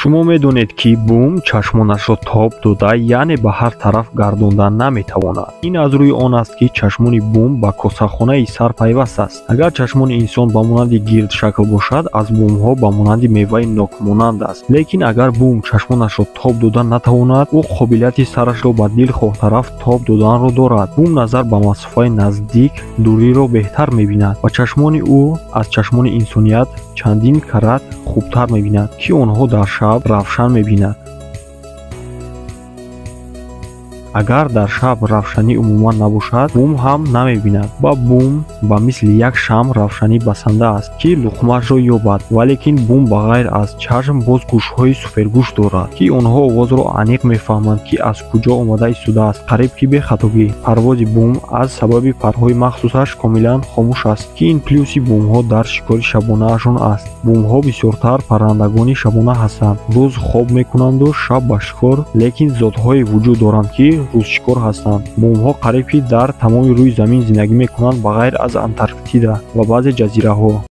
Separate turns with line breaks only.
Шумо медонед, ки бум чашмонашро тоб дода, яъне ба ҳар тараф гардонда наметавонад. Ин аз рӯи он аст, ки чашмони бум ба косахонаи сар пайваст аст. Агар чашмони инсон ба монанди гирд шакл бошад, аз бумҳо ба монанди меваи нокмонанд аст. Лекин агар бум чашмонашро тоб дода натавонад, ӯ қобилияти сарашро ба дилхоҳ тараф тоб доданро дорад. Бум назар ба масофаи наздик дуриро беҳтар мебинад ва чашмони ӯ аз чашмони инсоният чандин карат хубтар мебинад, ки онҳо дар шаб равшан мебинад. Агар дар шаб равшанӣ умуман набошад, бум ҳам намебинад ва бум ба мисли як шамъ равшанӣ басанда аст, ки луқмаашро ёбад. Валекин бум ба ғайр аз чашм боз гӯшҳои супергӯш дорад, ки онҳо овозро аниқ мефаҳманд, ки аз куҷо омада истодааст, қариб ки бехатобӣ. Парвози бум аз сабаби парҳои махсусаш комилан хомӯш аст, ки ин плюси бумҳо дар шикори шабонаашон аст. Бумҳо бисёртар паррандагони шабона ҳастанд, рӯз хоб мекунанду шаб ба шикор, лекин зотҳое вуҷуд доранд, ки рӯзшикор ҳастанд. Бумҳо қариб ки дар тамоми рӯи замин зиндагӣ мекунанд, ба ғайр аз Антарктида ва баъзе ҷазираҳо.